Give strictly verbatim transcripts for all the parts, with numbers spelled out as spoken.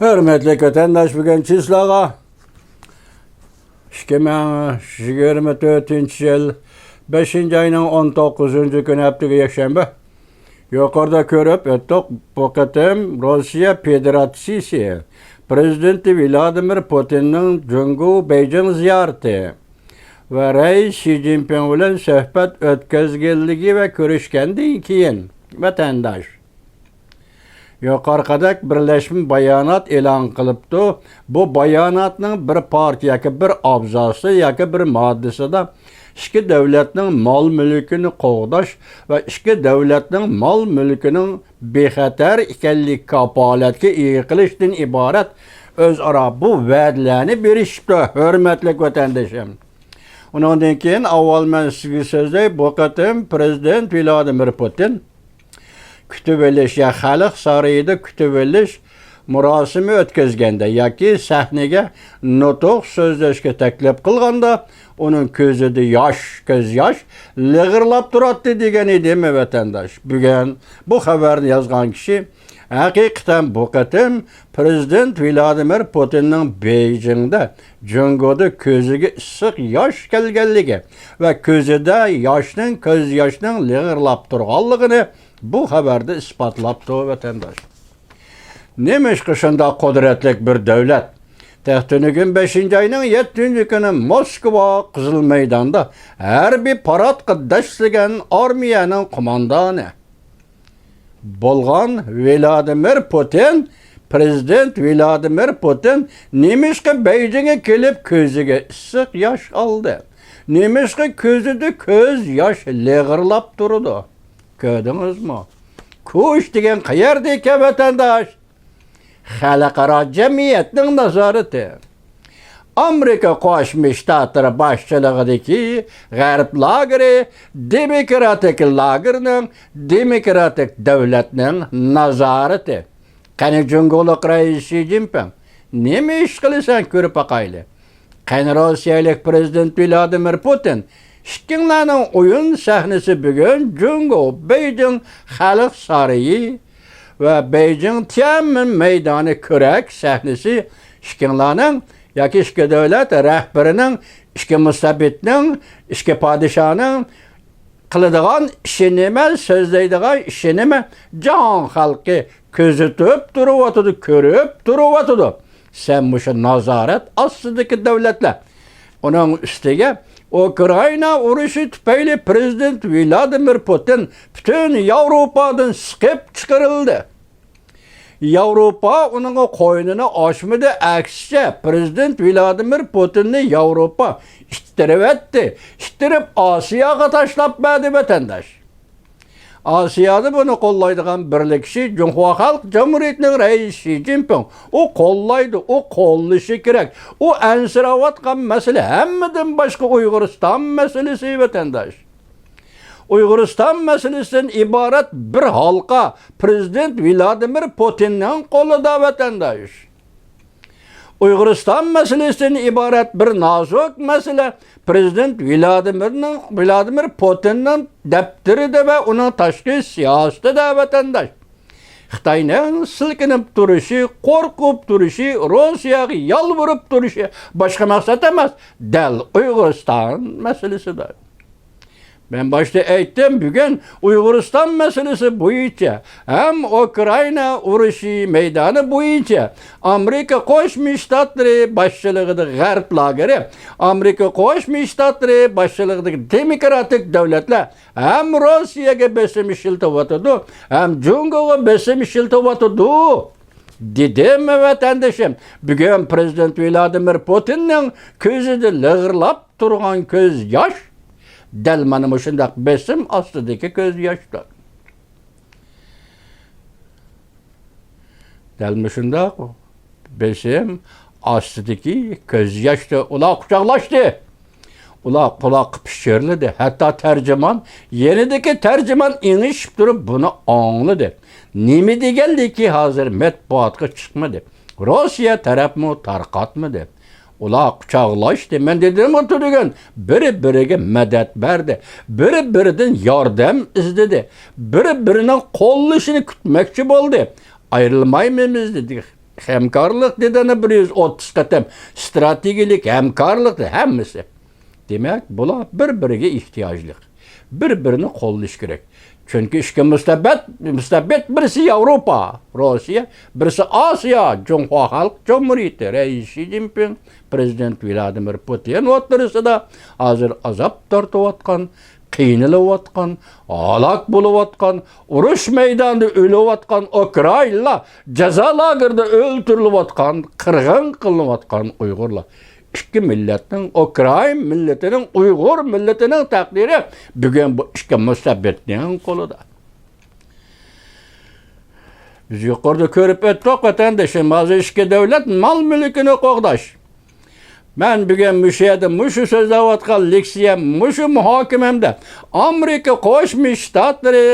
ھۆرمەتلىك ۋەتەنداش، بۈگۈن چىسلاغا ئىككى مىڭ يىگىرمە تۆتىنچى يىل بەشىنچى ئاينىڭ ئون توققۇزىنچى كۈنى، ھەپتىگە يەكشەنبە. يۇقىرىدا كۆرۈپ ئۆتتۇق، بۇ قېتىم روسىيە فېدېراتسىيىسى پىرېزىدېنتى ۋلادىمىر پۇتىننىڭ جۇڭگو بېيجىڭ زىيارىتى ۋە رەئىس شى جىنپىڭ بىلەن سۆھبەت ئۆتكۈزگەنلىكى ۋە كۆرۈشكەندىن كېيىن، ۋەتەنداش، يۇقىرىقىدەك بىرلەشمە بايانات ئېلان قىلىپتۇ. بۇ باياناتنىڭ بىر پارت ياكى بىر ئابزاسى ياكى بىر ماددىسىدا ئىككى دۆلەتنىڭ مال-مۈلكىنى قوغداش ۋە ئىككى دۆلەتنىڭ مال-مۈلكىنىڭ بىخەتەر ئىكەنلىكى كاپالەتكە ئىگە قىلىشتىن ئىبارەت ئۆزئارا بۇ ۋەدىلەرنى بېرىشىپتۇ، ھۆرمەتلىك ۋەتەندىشىم. ئۇنىڭدىن كېيىن ئاۋۋال مەن سىزگە سۆزلەي، بۇ قېتىم پىرېزىدېنت ۋلادىمىر پۇتىن كۈتۈۋېلىش، يا خەلق سارىيىدا كۈتۈۋېلىش مۇراسىمى ئۆتكۈزگەندە ياكى سەھنىگە نۇتۇق سۆزلەشكە تەكلىپ قىلغاندا، ئۇنىڭ كۆزىدە ياش، كۆز ياش لىغىرلاپ تۇراتتى دېگەن ئىدىم، ۋەتەنداش. بۈگۈن بۇ خەۋەرنى يازغان كىشى ھەقىقەتەن بۇ قېتىم پىرېزىدېنت ۋلادىمىر پۇتىننىڭ بېيجىڭدا، جۇڭگودا كۆزىگە ئىسسىق ياش كەلگەنلىكى ۋە كۆزىدە ياشنىڭ، كۆز ياشنىڭ لىغىرلاپ تۇرغانلىقىنى بۇ خەۋەردە ئىسپاتلاپتۇ، ۋەتەنداش. نېمىشقا شۇنداق قۇدرەتلىك بىر دۆلەت تەختىنىگۈن بەشىنچى ئاينىڭ يەتتىنچى كۈنى موسكۋا قىزىل مەيداندا ھەربىي پاراتقا دەسسىگەن ئارمىيەنىڭ قوماندانى بولغان ۋلادىمىر پۇتىن، پىرېزىدېنت ۋلادىمىر پۇتىن نېمىشقا بېيجىڭغا كېلىپ كۆزىگە ئىسسىق ياش ئالدى؟ نېمىشقا كۆزىدە كۆز ياش لىغىرلاپ تۇرىدۇ؟ كۆردىڭىزمۇ؟ كۇش دېگەن قەيەردىكەن، ۋەتەنداش؟ خەلقئارا جەمئىيەتنىڭ نازارىتى. ئامېرىكا قوشما شتاتلىرى باشچىلىقىدىكى غەرب لاگېرى دېموكراتىك لاگېرنىڭ، دېموكراتىك دۆلەتنىڭ نازارىتى. قېنى جۇڭگولۇق رەئىس شى جىنپىڭ، نېمە ئىش قىلىسەن، كۆرۈپ باقايلى. قېنى روسىيەلىك پىرېزىدېنت ۋلادىمىر پۇتىن، ئىككىڭلارنىڭ ئويۇن سەھنىسى بۈگۈن جۇڭگو بېيجىڭ خەلق سارىيى ۋە بېيجىڭ تيەنئەنمېن مەيدانى كۆرەك سەھنىسى. ئىككىڭلارنىڭ ياكى ئىككى دۆلەت رەھبىرىنىڭ، ئىككى مۇستەبىتنىڭ، ئىككى پادىشاھنىڭ قىلىدىغان ئىشى نېمە، سۆزلەيدىغان ئىشى نېمە، جاھان خەلقى كۆزىتىپ تۇرۇۋاتىدۇ، كۆرۈپ تۇرۇۋاتىدۇ. سەن مۇشۇ نازارەت ئاستىدىكى دۆلەتلەر. ئۇنىڭ ئۈستىگە ئۇكرائىنا ئۇرۇشى تۈپەيلى پىرېزىدېنت ۋلادىمىر پۇتىن پۈتۈن ياۋروپادىن سىقىپ چىقىرىلدى. ياۋروپا ئۇنىڭغا قوينىنى ئاچمىدى، ئەكسىچە، پىرېزىدېنت ۋلادىمىر پۇتىننى ياۋروپا ئىتتىرىۋەتتى، ئىتتىرىپ ئاسىياغا تاشلاپ بەردى، ۋەتەنداش. ئاسىيادا بۇنى قوللايدىغان بىرلا كىشى جۇڭخۇا خەلق جۇمھۇرىيىتىنىڭ رەئىسى شى جىنپىڭ. ئۇ قوللايدۇ، ئۇ قوللىشى كېرەك. ئۇ ئەنسىرەۋاتقان مەسىلە، ھەممىدىن باشقا ئۇيغۇرىستان مەسىلىسى، ۋەتەنداش. ئۇيغۇرىستان مەسىلىسىدىن ئىبارەت بىر ھالقا پىرېزىدېنت ۋلادىمىر پۇتىننىڭ قولىدا، ۋەتەنداش. ئۇيغۇرىستان مەسىلىسىدىن ئىبارەت بىر نازۇك مەسىلە پىرېزىدېنت ۋلادىمىرنىڭ، ۋلادىمىر پۇتىننىڭ دەپتىرىدە ۋە ئۇنىڭ تاشقى سىياسىتىدە، ۋەتەنداش. خىتاينىڭ سىلكىنىپ تۇرۇشى، قورقۇپ تۇرۇشى، روسىيەگە يالۋۇرۇپ تۇرۇشى باشقا مەقسەت ئەمەس، دەل ئۇيغۇرىستان مەسىلىسىدە. مەن باشتا ئېيتتىم، بۈگۈن ئۇيغۇرىستان مەسىلىسى بويىچە ھەم ئۇكرائىنا ئۇرۇشى مەيدانى بويىچە ئامېرىكا قوشما شتاتلىرى باشچىلىقىدىكى غەرب لاگېرى، ئامېرىكا قوشما شتاتلىرى باشچىلىقىدىكى دېموكراتىك دۆلەتلەر ھەم روسىيەگە بېسىم ئىشلىتىۋاتىدۇ، ھەم جۇڭگوغا بېسىم ئىشلىتىۋاتىدۇ. دېدىم، ۋەتەندىشىم، بۈگۈن پىرېزىدېنت ۋلادىمىر پۇتىننىڭ كۆزىدە لىغىرلاپ تۇرغان كۆز ياش دەل مانا مۇشۇنداق بېسىم ئاستىدىكى كۆز ياشتۇر. دەل مۇشۇنداق بېسىم ئاستىدىكى كۆز ياشتۇر. ئۇلار قۇچاقلاشتى. ئۇلار قۇلاققا پىچىرلىدى. ھەتتا تەرجىمان، يېنىدىكى تەرجىمان ئېڭىشىپ تۇرۇپ بۇنى ئاڭلىدى. نېمە دېگەنلىكى ھازىر مەتبۇئاتقا چىقمىدى. روسىيە تەرەپمۇ تارقاتمىدى. ئۇلار قۇچاقلاشتى. مەن دېدىمغۇ تۈنۈگۈن، بىرى-بىرىگە مەدەت بەردى. بىرى-بىرىدىن ياردەم ئىزدىدى. بىرى-بىرىنىڭ قوللىشىنى كۈتمەكچى بولدى. ئايرىلمايمىز دېدى. ھەمكارلىق دېدىنى بىر يۈز ئوتتۇز قېتىم، ستراتېگىيەلىك ھەمكارلىق ھەممىسى. دېمەك، بۇلار بىر-بىرىگە ئېھتىياجلىق. بىر-بىرىنى قوللىشى كېرەك. چۈنكى ئىككى مۇستەبىت، مۇستەبىت، بىرسى ياۋروپا، روسىيە، بىرسى ئاسىيا، جۇڭخۇا خەلق جۇمھۇرىيىتى، رەئىس شى جىنپىڭ، پىرېزىدېنت ۋلادىمىر پۇتىن ئوتتۇرىسىدا ھازىر ئازاب تارتىۋاتقان، قىينىلىۋاتقان، ھالاك بولۇۋاتقان، ئۇرۇش مەيدانىدا ئۆلۈۋاتقان ئۇكرائىنلار، جازا لاگېرىدا ئۆلتۈرۈلۈۋاتقان، قىرغىن قىلىنىۋاتقان ئۇيغۇرلار. ئىككى مىللەتنىڭ، ئۇكرائىن مىللىتىنىڭ، ئۇيغۇر مىللىتىنىڭ تەقدىرى بۈگۈن بۇ ئىككى مۇستەبىتنىڭ قولىدا. بىز يۇقىرىدا كۆرۈپ ئۆتتۇق، ۋەتەندىشىم، ھازىر ئىككى دۆلەت مال-مۈلكىنى قوغداش. مەن بۈگۈن مۇشۇ يەردە مۇشۇ سۆزلەۋاتقان لېكسىيەم، مۇشۇ مۇھاكىمەمدە ئامېرىكا قوشما شتاتلىرى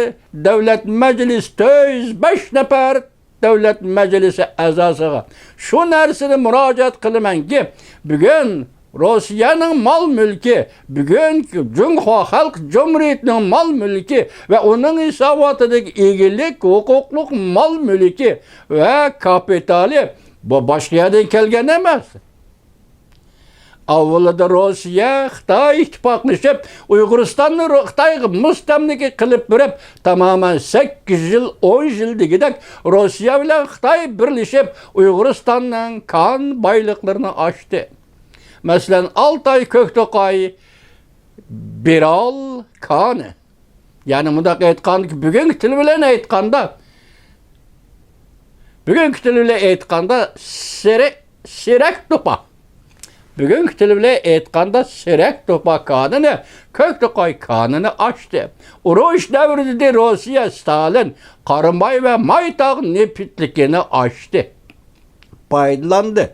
دۆلەت مەجلىسى تۆت يۈز بەش نەپەر دۆلەت مەجلىسى ئەزاسىغا شۇ نەرسىنى مۇراجىئەت قىلىمەنكى، بۈگۈن روسىيەنىڭ مال-مۈلكى، بۈگۈنكى جۇڭخۇا خەلق جۇمھۇرىيىتىنىڭ مال-مۈلكى ۋە ئۇنىڭ ھېساباتىدىكى ئىگىلىك ھوقۇقلۇق مال-مۈلكى ۋە كاپىتالى، بۇ باشقا يەردىن كەلگەن ئەمەس. ئاۋۋىلىدا روسىيە، خىتاي ئىتتىپاقلىشىپ، ئۇيغۇرىستاننى رو-، خىتايغا مۇستەملىكە قىلىپ بېرىپ، تامامەن سەككىز يىل، ئون يىل دېگۈدەك روسىيە بىلەن خىتاي بىرلىشىپ، ئۇيغۇرىستاننىڭ كان بايلىقلىرىنى ئاچتى. مەسىلەن، ئالتاي، كۆكتوقاي، بىرال كانى. يەنى مۇنداق ئېيتقاندا، بۈگۈنكى تىل بىلەن ئېيتقاندا، بۈگۈنكى تىل بىلەن ئېيتقاندا، سېرە-، سېرەك توپا. بۈگۈنكى تىل بىلەن ئېيتقاندا، سېرەك توپا كانىنى، كۆكتوقاي كانىنى ئاچتى. ئۇرۇش دەۋرىدە روسىيە، ستالىن، قاراماي ۋە مايتاغ نېفىتلىكىنى ئاچتى. پايدىلاندى.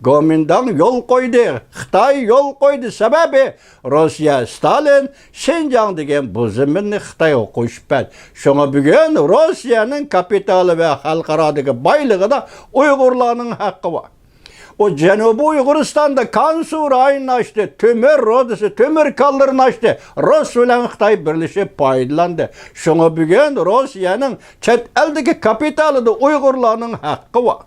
گومىنداڭ يول قويدى، خىتاي يول قويدى. سەۋەبى، روسىيە، ستالىن، شىنجاڭ دېگەن بۇ زېمىننى خىتايغا قوشۇپ بەردى. شۇڭا بۈگۈن روسىيەنىڭ كاپىتالى ۋە خەلقئارادىكى بايلىقىدا ئۇيغۇرلارنىڭ ھەققى بار. ئۇ جەنۇبىي ئۇيغۇرىستاندا كانسۇ رايونىنى ئاچتى، تۆمۈر رۇدىسى، تۆمۈر كانلىرىنى ئاچتى. رۇس بىلەن خىتاي بىرلىشىپ پايدىلاندى. شۇڭا بۈگۈن روسىيەنىڭ چەت ئەلدىكى كاپىتالىدا ئۇيغۇرلارنىڭ ھەققى بار.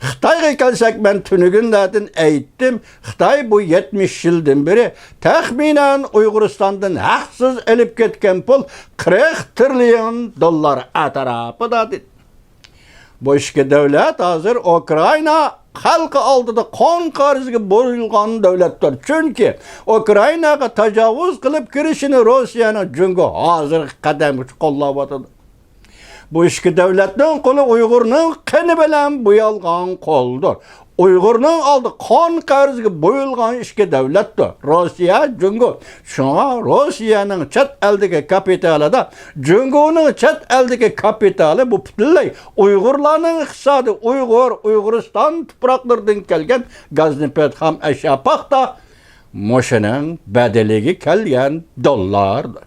خىتايغا كەلسەك، مەن تۈنۈگۈنلەردىن ئېيتتىم، خىتاي بۇ يەتمىش يىلدىن بېرى تەخمىنەن ئۇيغۇرىستاندىن ھەقسىز ئېلىپ كەتكەن پۇل قىرىق تىرىليون دوللار ئەتراپىدا، دېدى. بۇ ئىككى دۆلەت ھازىر ئۇكرائىنا خەلقى ئالدىدا قان قەرزگە بويۇلغان دۆلەتتۇر. چۈنكى ئۇكرائىناغا تاجاۋۇز قىلىپ كىرىشىنى روسىيەنىڭ جۇڭگو ھازىرقى قەدەمگىچە قوللاۋاتىدۇ. بۇ ئىككى دۆلەتنىڭ قولى ئۇيغۇرنىڭ قېنى بىلەن بويالغان قولدۇر. ئۇيغۇرنىڭ ئالدى قان قەرزگە بويۇلغان ئىككى دۆلەتتۇر، روسىيە، جۇڭگو. شۇڭا روسىيەنىڭ چەت ئەلدىكى كاپىتالىدا، جۇڭگونىڭ چەت ئەلدىكى كاپىتالى، بۇ پۈتۈنلەي ئۇيغۇرلارنىڭ ئىقتىسادى، ئۇيغۇر، ئۇيغۇرىستان تۇپراقلىرىدىن كەلگەن گاز نېفىت، خام ئەشيا، پاختا، مۇشۇنىڭ بەدىلىگە كەلگەن دوللاردۇر.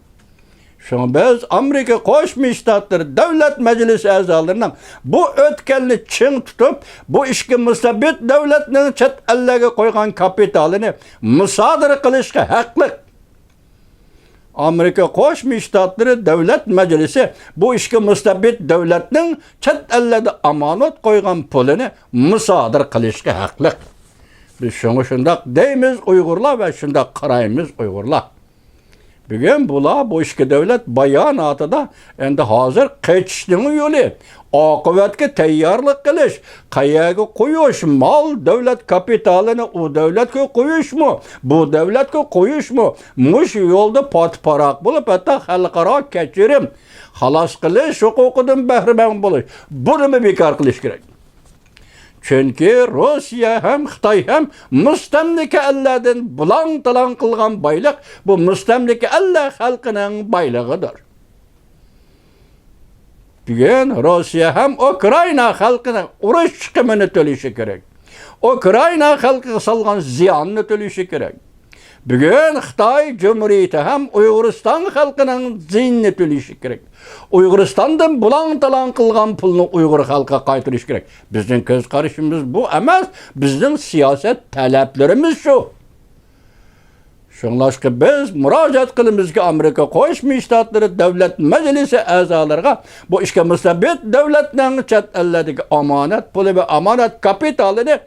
شۇڭا بىز ئامېرىكا قوشما شتاتلىرى دۆلەت مەجلىسى ئەزالىرىنىڭ بۇ ئۆتكەلنى چىڭ تۇتۇپ، بۇ ئىككى مۇستەبىت دۆلەتنىڭ چەت ئەللەرگە قويغان كاپىتالىنى مۇسادىرە قىلىشقا ھەقلىق. ئامېرىكا قوشما شتاتلىرى دۆلەت مەجلىسى بۇ ئىككى مۇستەبىت دۆلەتنىڭ چەت ئەللەردە ئامانەت قويغان پۇلىنى مۇسادىرە قىلىشقا ھەقلىق. بىز شۇڭا شۇنداق دەيمىز ئۇيغۇرلار ۋە شۇنداق قارايمىز ئۇيغۇرلار. بۈگۈن بۇلار، بۇ ئىككى دۆلەت باياناتىدا، ئەمدى ھازىر قېچىشنىڭ يولى، ئاقىۋەتكە تەييارلىق قىلىش، قەيەرگە قويۇش، مال، دۆلەت كاپىتالىنى ئۇ دۆلەتكە قويۇشمۇ، بۇ دۆلەتكە قويۇشمۇ، مۇشۇ يولدا پات-پاراق بولۇپ، ھەتتا خەلقئارا كەچۈرۈم، خالاس قىلىش ھوقۇقىدىن بەھرىمەن بولۇش، بۇنىمۇ بىكار قىلىش كېرەك. چۈنكى روسىيە ھەم خىتاي ھەم مۇستەملىكە ئەللەردىن بۇلاڭ-تالاڭ قىلغان بايلىق بۇ مۇستەملىكە ئەللەر خەلقىنىڭ بايلىقىدۇر. بۈگۈن روسىيە ھەم ئۇكرائىنا خەلقىنىڭ ئۇرۇش چىقىمىنى تۆلىشى كېرەك. ئۇكرائىنا خەلقىگە سالغان زىياننى تۆلىشى كېرەك. بۈگۈن خىتاي جۇمھۇرىيىتى ھەم ئۇيغۇرىستان خەلقىنىڭ زىيىنىنى تۆلىشى كېرەك. ئۇيغۇرىستاندىن بۇلاڭ-تالاڭ قىلغان پۇلنى ئۇيغۇر خەلقىگە قايتۇرۇش كېرەك. بىزنىڭ كۆز قارىشىمىز بۇ ئەمەس، بىزنىڭ سىياسەت تەلەپلىرىمىز شۇ. شۇڭلاشقا بىز مۇراجىئەت قىلىمىزكى، ئامېرىكا قوشما شتاتلىرى دۆلەت مەجلىسى ئەزالىرىغا بۇ ئىككى مۇستەبىت دۆلەتنىڭ چەت ئەللەردىكى ئامانەت پۇلى ۋە ئامانەت كاپىتالىنى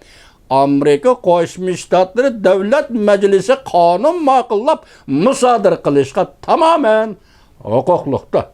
ئامېرىكا قوشما شتاتلىرى دۆلەت مەجلىسى قانۇن ماقۇللاپ مۇسادىرە قىلىشقا تامامەن ھوقۇقلۇقتا.